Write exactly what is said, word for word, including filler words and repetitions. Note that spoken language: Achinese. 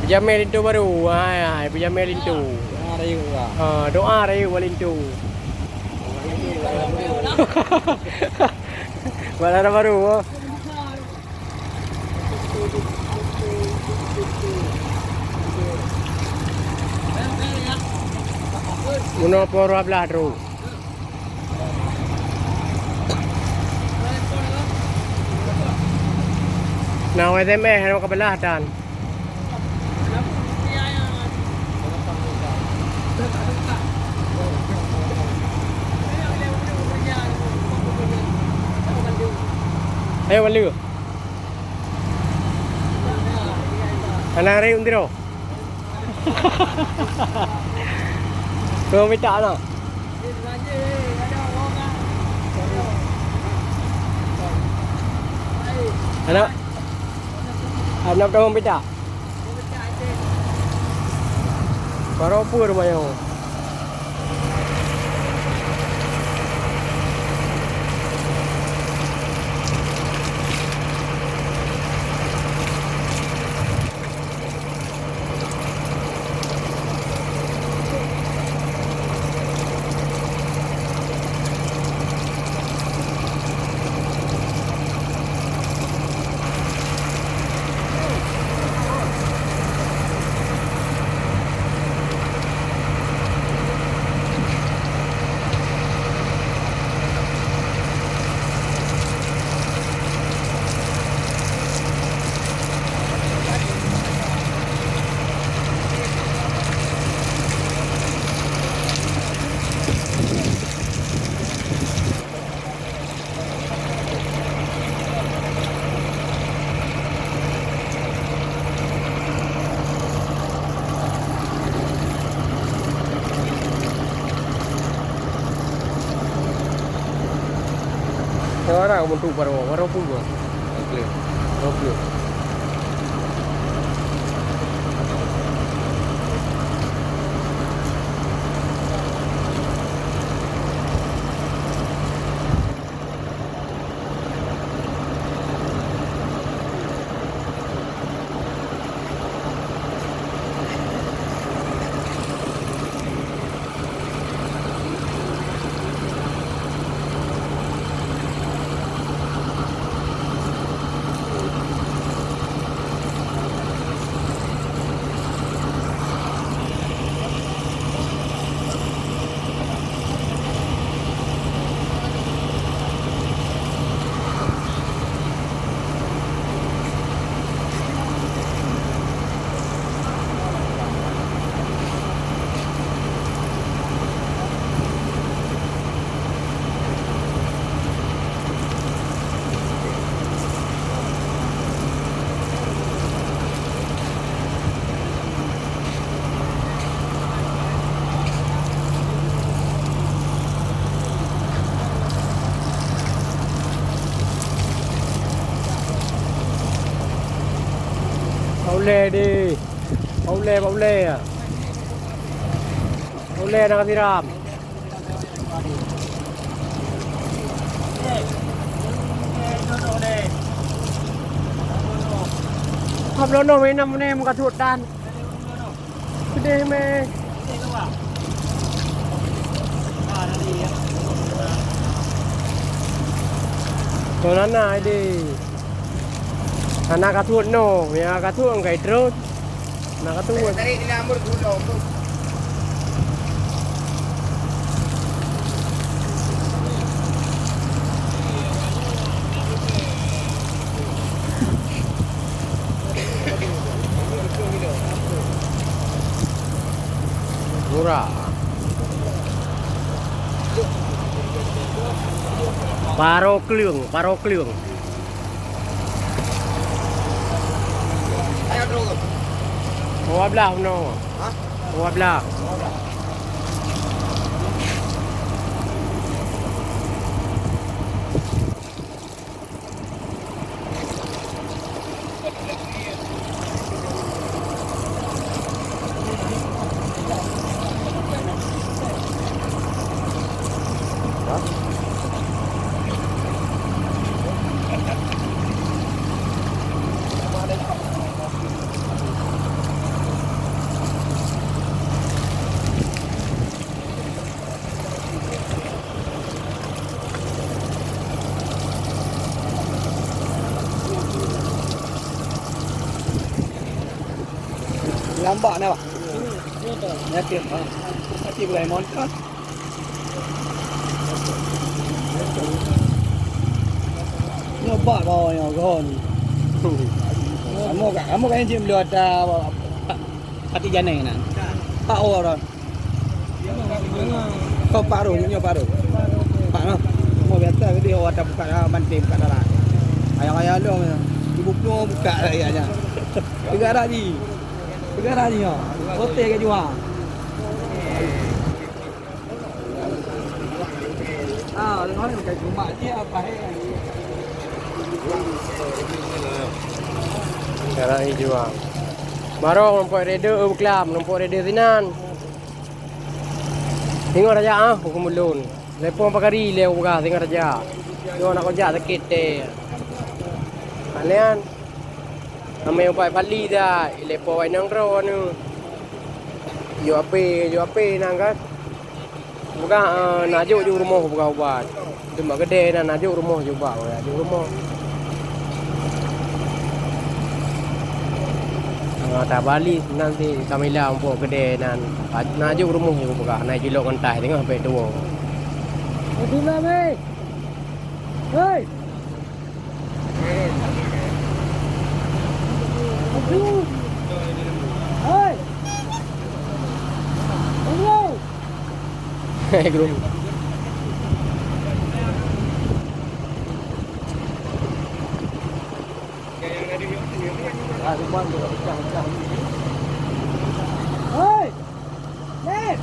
Jamé linto baru. Hai, hai, beujamé linto. Doa rayeuk, Kak. Ha, doa rayeuk bak linto. Bak dara baru, ha. Bunoe poh dua blaih droe. Na S M S, na ka beulah tan. Ayo, Walu. Hana ré undiro. Kau minta anak. Anak, anak kau minta. Baroe peue rumoh nyoe? Nyoe orang untuk baru, baru pun gua. Oke. Oke. Pauleh deh. Pauleh, pauleh ya. Pauleh nak siram. Hab lono mena mene muka sud dan. Pedih meh. Kau nana deh. Hana ka tuet no, ya ka tuet ngai terus. Hana ka tuet. Murah. Paro kleueng, paro kleueng. Dua belas bunoe. Hah? Dua belas. Lambat dah, Pak. Yakin, Pak. Yakin boleh montor. Nyoba bawa yang gol. Kamu kat, kamu kat enjin beliau ada pati janai nan. Pak orang. Kau Pak Roh, nyoe Pak Roh. Pak Roh. Mau biasa ke dia orang tak buka dah, banting buka darah. Ayah-ayah long ya. Ibu penuh buka ayahnya. Tiga hari. Tiga hari ya. Hotel ke jual. Ah, orang bukan cuma dia apa eh. Sekarang ni jual. Marong nampak reda, eh, buklam, nampak reda sinan. Singoh raja ah, hukum ulun. Lepong pakari le uga singoh raja. Yo nak kojak sakit teh. Kalian. Amai ubat pali dah, ilepo wai nang droe nu. Yo ape, yo ape nang kan. Buka, eh, najok ju rumoh buka ubat. Cuma gede na najok rumoh ju bak, najok rumoh. Ah, tabali nanti Kamila umpuk gede nan najok rumoh ju buka, naik julok ngon tai tengah pek tuo. Hei! Hei! Hei, Guru. Hei! Nen!